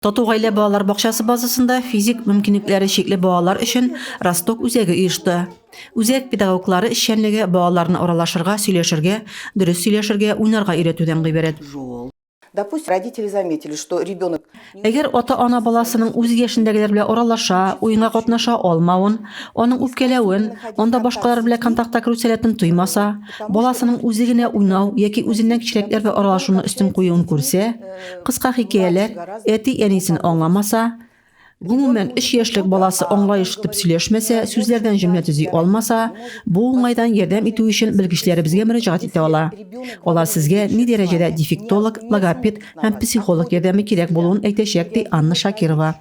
Тату гаилә балалар бакчасы базасында физик мөмкинлекләре чикле балалар өчен Росток үзәге оешты. Үзәк педагоглары эшчәнлеге балаларны аралашырга, сөйләшергә, дөрес сөйләшергә, уйнарга өйрәтүдән гыйбарәт. Допустим, родители заметили, что ребенок Әгәр ата-ана баласының үз яшендәгеләр белән аралаша, уенга катнаша алмавын, аның үпкәләвен, анда башкалар белән контактка керү сәләтен тоймаса, баласының үзе генә уйнау яки үзеннән кечерәкләр белән аралашуны өстен куюын күрсә, кыска хикәяләр, әти-әнисен аңламаса, гомумән, өч яшьлек баласы аңлаешлы итеп сөйләшмәсә, сүзләрдән җөмлә төзи алмаса, бу уңайдан ярдәм итү өчен белгечләребезгә мөрәҗәгать итә ала. Алар сезгә ни дәрәҗәдә дефектолог, логопед һәм психолог ярдәме кирәк булуын әйтәчәк, ди Анна Шакирова.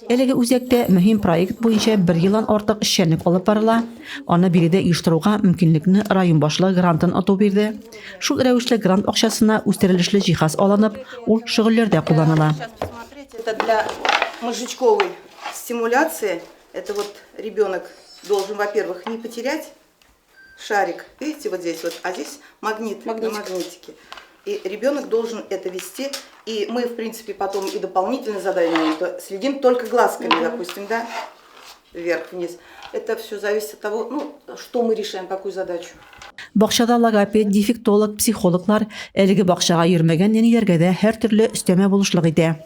Әлеге үзәктә мөһим проект буенча бер елдан артык эшчәнлек алып барыла. Аны биредә оештыруга мөмкинлекне район башлыгы грантын оту бирде. Шул рәвешле грант акчасына үстерелешле җиһаз алынып, ул шөгыльләрдә кулланыла. Это для мозжечковой стимуляции. Это вот ребенок должен, во-первых, не потерять шарик, видите, вот здесь вот, а здесь магнит, на магнитике. И ребенок должен это вести. И мы, в принципе, потом и дополнительно задание то следим только глазками, допустим, да, вверх-вниз. Это все зависит от того, ну, что мы решаем, какую задачу. Бакчада логопед, дефектолог, психологлар әлеге бакчага йөрмәгән нәниләргә дә һәртөрле өстәмә булышлык итә.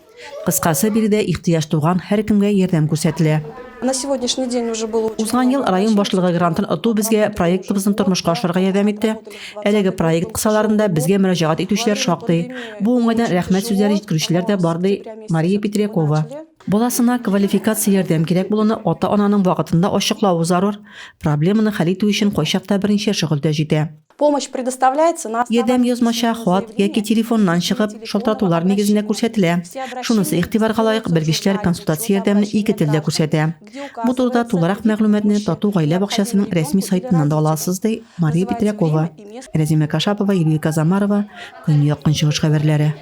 Кыскасы, биредә ихтыяҗ туган һәркемгә ярдәм күрсәтелә. На сегодняшний день уже было очень Узган ел район башлыгы грантын оту безгә проектыбызны тормышка ашырырга ярдәм итте. Әлеге проект кысаларында безгә мөрәҗәгать итүчеләр шактый. Бу уңайдан рәхмәт сүзләре җиткерүчеләр дә бар, ди Мария Петрякова. Баласына квалификация ярдәм кирәк булуны ата-ананың вакытында ачыклавы зарур. Проблеманы хәл итү өчен кайчакта берничә шөгыль дә җитә. Помощь предоставляется на Ярдәм язмача хат яки телефоннан чыгып, шалтыратулар нигезендә күрсәтелә. Шунысы игътибарга лаек, белгечләр консультация ярдәмне ике телдә күрсәтә. Бу турыда тулырак мәгълүматны Тату гаилә бакчасының рәсми сайтыннан да аласыз, ди Мария Петрякова. Рәзимә Кашапова, Юлия Казамарова, Көньяк-Көнчыгыш хәбәрләре.